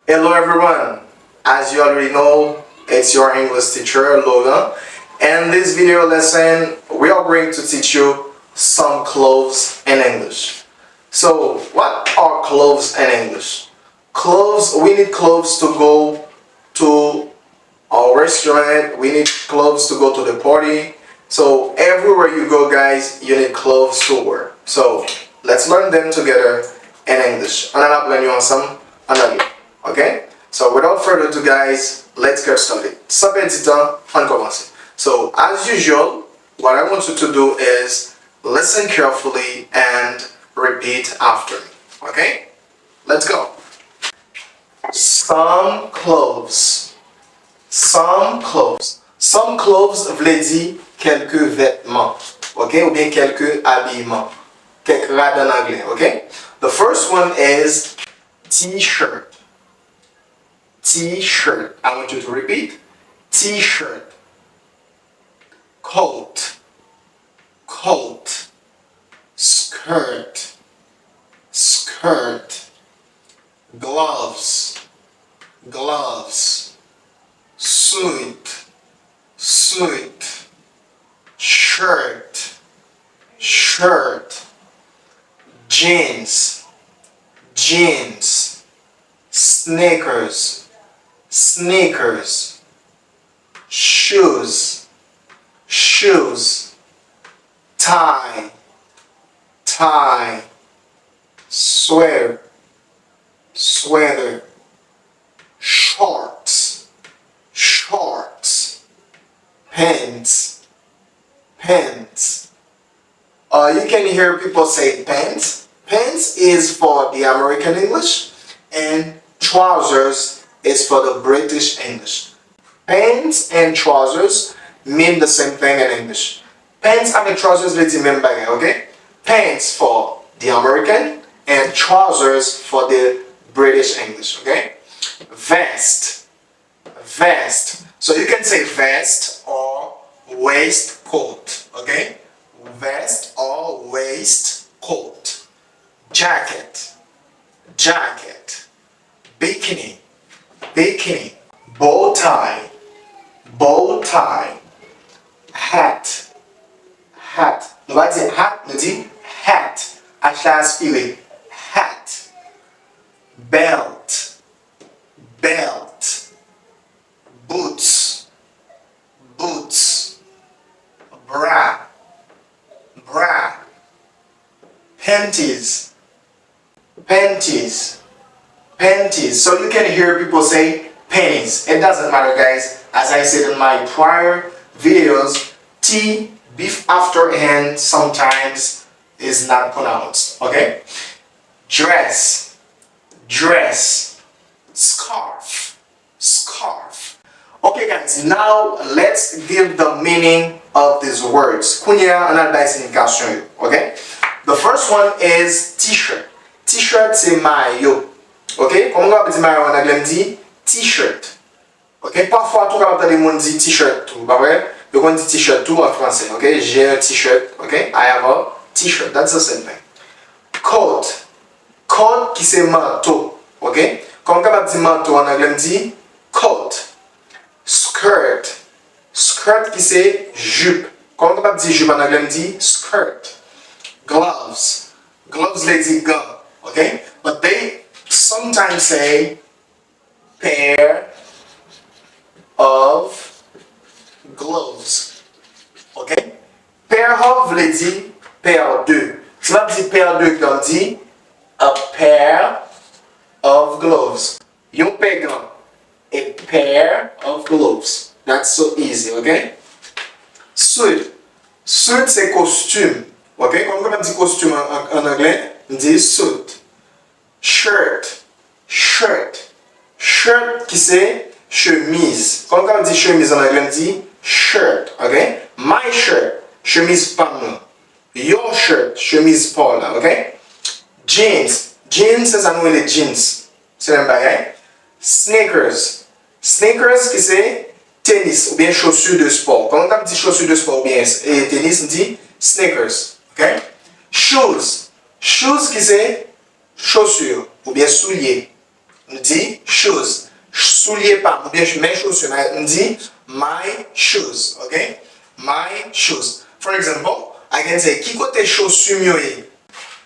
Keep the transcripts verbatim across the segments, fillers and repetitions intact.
Hello everyone, as you already know, it's your English teacher Laurent, and this video lesson we are going to teach you some clothes in English. So, what are clothes in English? Clothes, we need clothes to go to our restaurant, we need clothes to go to the party. So everywhere you go, guys, you need clothes to wear. So let's learn them together in English. Ann al aprann yo ansanm an anglè. Okay? So without further ado, guys, let's get started. San pèdi tan, ann kòmanse. So as usual, what I want you to do is listen carefully and repeat after me. Okay? Let's go. Some clothes. Some clothes. Some clothes vle di kèlke vètman, ok, oubyen kèlke abiman, kèk rad an anglè, ok? The first one is t-shirt. T-shirt. I want you to repeat. T-shirt. Coat. Coat. Skirt. Skirt. Gloves. Gloves. Suit. Suit. Shirt. Shirt. Jeans. Jeans. Sneakers. Sneakers. Shoes. Shoes. Tie. Tie. Sweater. Sweater. Shorts. Shorts. Pants. Pants. Uh, you can hear people say pants. Pants is for the American English, and trousers is for the British English. Pants and trousers mean the same thing in English. Pants avèk trousers vle di menm bagay, ok? Pants for the American and trousers for the British English, ok? Vest. Vest. So you can say vest or waistcoat, ok? Vest or waistcoat. Jacket. Jacket. Bikini. Bikini. Bow tie. Bow tie. Hat. Hat. Nou pa di hat, nou di hat. H la aspire. Hat. Belt. Belt. Boots. Boots. Bra. Bra. Panties. Panties. Panties. So you can hear people say panties. It doesn't matter, guys. As I said in my prior videos, T beef after N sometimes is not pronounced. Okay? Dress. Dress. Scarf. Scarf. Okay, guys, now let's give the meaning of these words. Kounye a, ann al bay siyifikasyon yo, ok? The first one is t-shirt. T-shirt se mayo. Ok? Kòman w ap di mayo an anglè? M di t-shirt. Ok? Pafwa tou, w kapab tande moun di t-shirt tou, pa vre? Yo konn di t-shirt tou an franse, ok? J'ai un t-shirt, ok? I have a t-shirt. That's the same thing. Coat. Coat ki se manto, ok? Kòman m kapab di manto an anglè? M di coat. Skirt. Skirt ki se jup. Kòman m kapab di jup an anglè? M di skirt. Gloves. Gloves vle di gan, ok? But they sometimes say pair of gloves, ok? Pair of vle di pair de. Si m ap di pair de gan, m di a pair of gloves. Yon pè gan. A pair of gloves. That's so easy, ok? Suit. Suit se kostim. Ok? Kòman m ap di kostim an, an, an anglè? M di suit. Shirt. Shirt. Shirt ki se chemiz. Kòman m ap di chemiz an anglè? M di shirt. Ok? My shirt. Chemiz pa m nan. Your shirt. Chemiz pa w la. Ok? Jeans. Jeans se sa nou rele jeans. Se menm bagay. Sneakers. Sneakers ki se tenis oubyen chaussure de sport. Kòman m ap di chaussure de sport oubyen, e, tenis, m di sneakers. Ok? Shoes. Shoes ki se chaussure oubyen soulye. M di shoes. Soulye pa m, oubyen men chosi m, m di my shoes, ok? My shoes. For example, I can say, ki kote chosi m yo ye?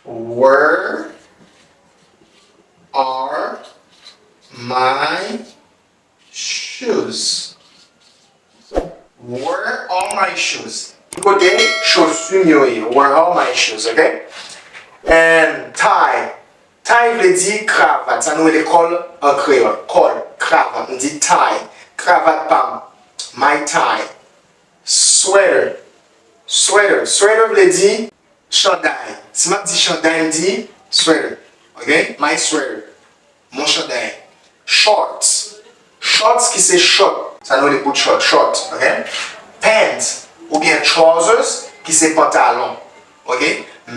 Where are my shoes? Where are my shoes? Ki kote chosi m yo ye? Where are my shoes, ok? And tie. Tie vle di kravat, sa nou rele kòl an kreyòl. Kòl, kravat, m di tie, kravat pa m. My tie. Sweater. Sweater. Sweater vle di chanday. Si m ap di chanday, m di sweater. Ok? My sweater. Mon chanday. Shorts. Shorts ki se short. Sa nou rele bout short. Short. Ok? Pants. Oubyen trousers ki se pantalon. Ok?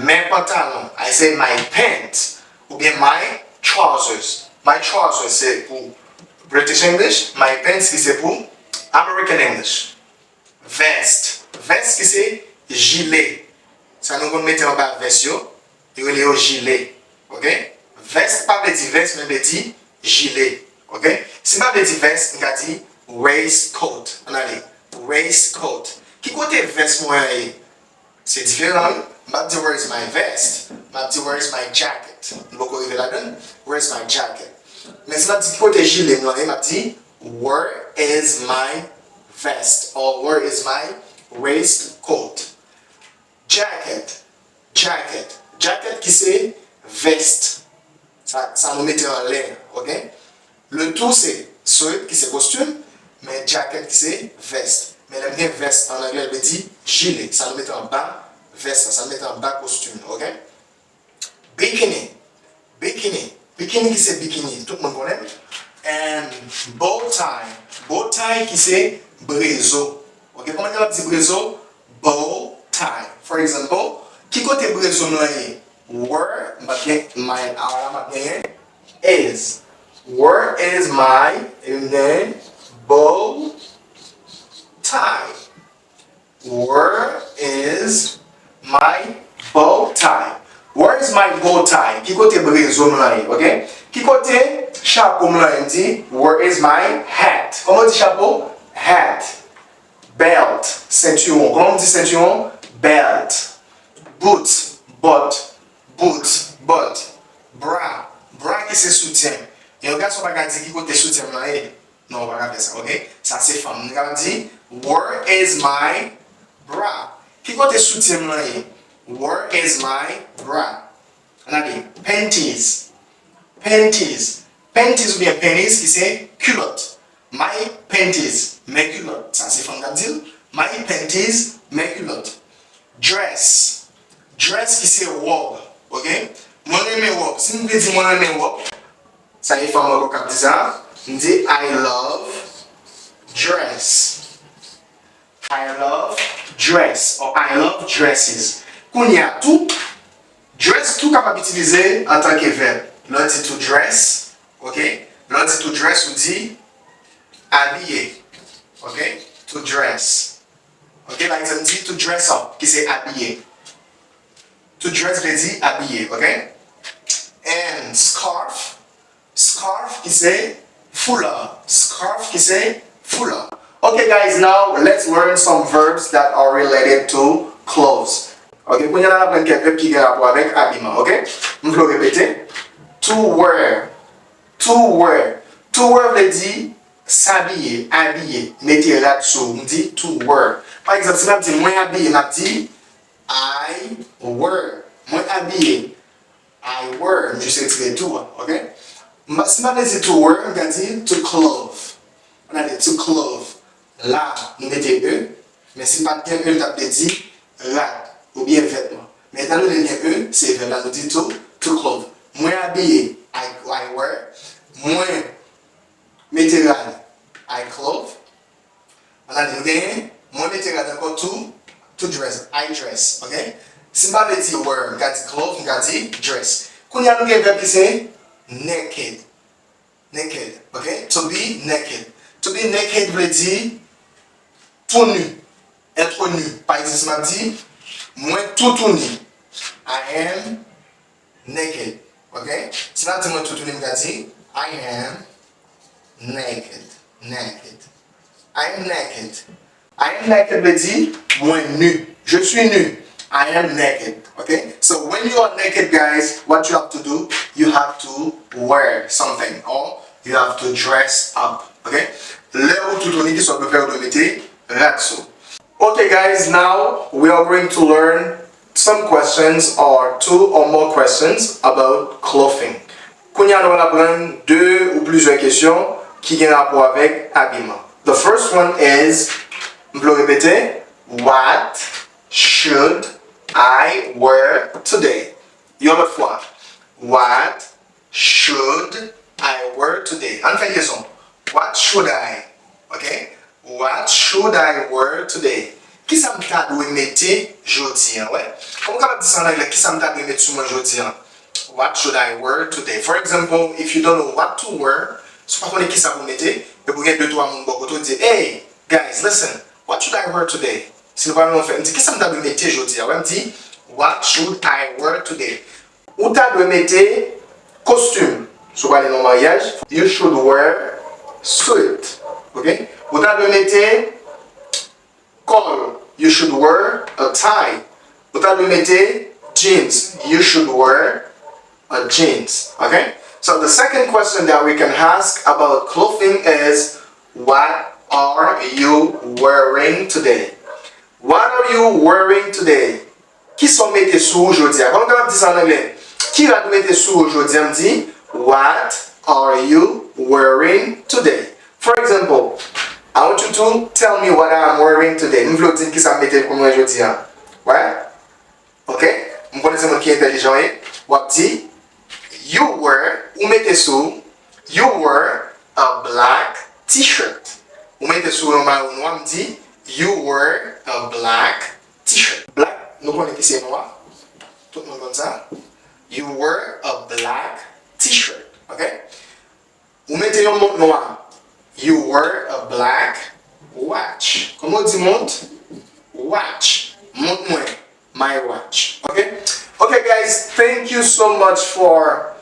Men pantalon. I say my pants. Oubyen my trousers. My trousers se pou British English. My pants ki se pou American English. Vest. Vest ki se jile. Sa nou konn mete anba vès yo, yo rele yo jile. Ok? Vest pa vle di vès, men vle di jile. Ok? Si m pa vle di vès, m ka di waistcoat. Ann ale. Waistcoat. Ki kote vès mwen an ye? Se diferan, wi. M ap di, "Where is my vest?" M ap di, "Where is my jacket?" Nou poko rive ladan. "Where is my jacket?" Men si m ap di, "Ki kote jile m lan ye?" M ap di, "Where is my vest?" Or, "Where is my waistcoat?" Jacket. Jacket. Jacket ki se vest. Sa, sa nou mete anlè, ok? Le tout se sweat ki se kostim, men jacket ki se vest. Men lè m gen vest an anglè, l vle di jile. Sa nou mete anba vest la, sa nou mete anba kostim, ok? Bikini. Bikini. Bikini ki se bikini, tout moun konnen. And bow tie. Bow tie ki se brezo. Ok, kòman n ap di brezo? Bow tie. For example, ki kote brezo m lan ye? Where, m ap gen my, a la m ap genyen is. Where is my, and then bow tie? Where is my bow tie? Where is my bow tie? Ki kote brezo m lan ye? Ok? Ki kote chapo m lan ye? M di, "Where is my hat?" Kòman w di chapo? Hat. Belt. Sentiwon. Kòman w di sentiwon? Belt. Boots. Bòt. Boots. Bòt. Bra. Bra ki se soutyen. Yon gason pa ka di, "Ki kote soutyen m lan ye?" Non, ou pa ka fè sa, ok? Sa se fanm. Nou ka di, "Where is my bra?" Ki kote soutyen m lan ye? "Where is my bra?" Ann ale, panties. Panties. Panties oubyen panties ki se kilòt. My panties, men kilòt. Sa se fanm k ap di l. My panties, men kilòt. Dress. Dress ki se wòb, ok? Mwen renmen wòb. Si m vle di mwen renmen wòb, sa e fanm ankò k ap di sa. M di, "I love dress." I love dress or I love dresses. Kounye a tou, dress tou kapab itilize antanke vèb. Lè w di to dress, ok? Lè w di to dress, ou di abiye. Ok? To dress. Ok, pa egzanp, di to dress up, ki se abiye. To dress vle di abiye, ok? And scarf, scarf ki se foula. Scarf ki se foula. Ok, guys, now let's learn some verbs that are related to clothes. Ok, kounye a la n ap aprann kèk vèb ki gen rapò avèk abiman, ok? M vle w repete. To wear. To wear. To wear vle di s'habiller, abiye, mete rad sou ou. M di to wear. Pa egzanp, si m ap di mwen abiye, m ap di I wear. Mwen abiye. I wear. M jis retire to a, ok? M pa, si m pa vle di to wear, m ka di to clothe. Ann ale, to clothe. La, nou mete e, men si pa t gen e, l t ap vle di rad oubyen vètman. Men etan done l gen e, se vèb la, nou di to, to clothe. Mwen abiye, I, I wear. Mwen mete rad, I clothe. Ann ale, nou genyen, mwen mete rad ankò, to, to dress, I dress, ok? Si m pa vle di wear, m ka di clothe, m ka di dress. Kounye a nou gen vèb ki se naked. Naked, ok? To be naked. To be naked vle di tou nu, être nu. Pa egzanp, si m ap di, mwen tou tou nu. I am naked, ok? Si m ap di mwen tou tou nu, m ka di, I am naked. Naked. I am naked. I am naked vle di mwen nu. Je suis nu. I am naked. Okay? So when you are naked, guys, what you have to do? You have to wear something, or you have to dress up. Okay? Lè ou toutouni, kisa w dwe fè? Ou dwe mete rad sou. Okay, guys, now we are going to learn some questions or two or more questions about clothing. Kounye a nou pral aprann de ou plizyè kesyon ki gen rapò avèk abiman. The first one is, m vle w repete, what should I wear today? Yon lòt fwa, what should I wear today? Ann fè lyezon. What should I? Okay? What should I wear today? Kisa m ta dwe mete jodi a? Wè. Kòman w kapab di sa an anglè? Kisa m ta dwe mete sou mwen jodi a? What should I wear today? For example, if you don't know what to wear, si w pa konnen kisa pou w mete, epi w gen de twa moun bò kote w, di, "Hey, guys, listen, what should I wear today?" Si nou pa nan yon fèt, m di, "Kisa m ta dwe mete jodi a?" Wè, m di, "What should I wear today?" Ou ta dwe mete kostim. Si w prale nan yon maryaj, you should wear suit. Okay? Ou ta dwe mete kòl. You should wear a tie. Ou ta dwe mete jeans. You should wear a jeans. Okay? So the second question that we can ask about clothing is, what are you wearing today? What are you wearing today? Kisa w mete sou ou jodi a? Kòman w kapab di sa an anglè? Ki rad ou mete sou ou jodi a? M di, what are you wearing today? For example, I want you to tell me what I am wearing today. M vle w di m kisa m mete pou mwen jodi a. Wè? Ok? M konnen se moun ki entèlijan w ye. W ap di, you wear, ou mete sou, you wear a black t-shirt. Ou mete sou yon mayo nwa, m di, you wear a black t-shirt. Black, nou konnen ki se nwa. Tout moun konn sa. You wear a black t-shirt. Ok? Ou mete yon mont nwa. You wear a black watch. Kòman w di mont? Watch. Mont mwen. My watch. Ok? Ok, guys, thank you so much for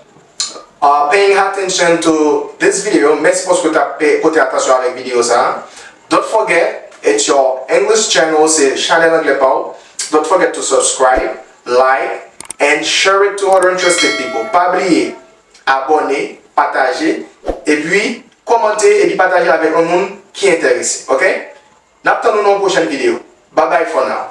uh, paying attention to this video. Mèsi paske w t ap pe- pote atansyon avèk videyo sa a. Don't forget, it's your English channel, se chanèl anglè pa w. Don't forget to subscribe, like, and share it to other interested people. Pa bliye, abòne, pataje, epi kòmante, epi pataje avèk yon moun ki enterese. Ok? N ap tann nou nan yon pwochèn videyo. Bye bye for now.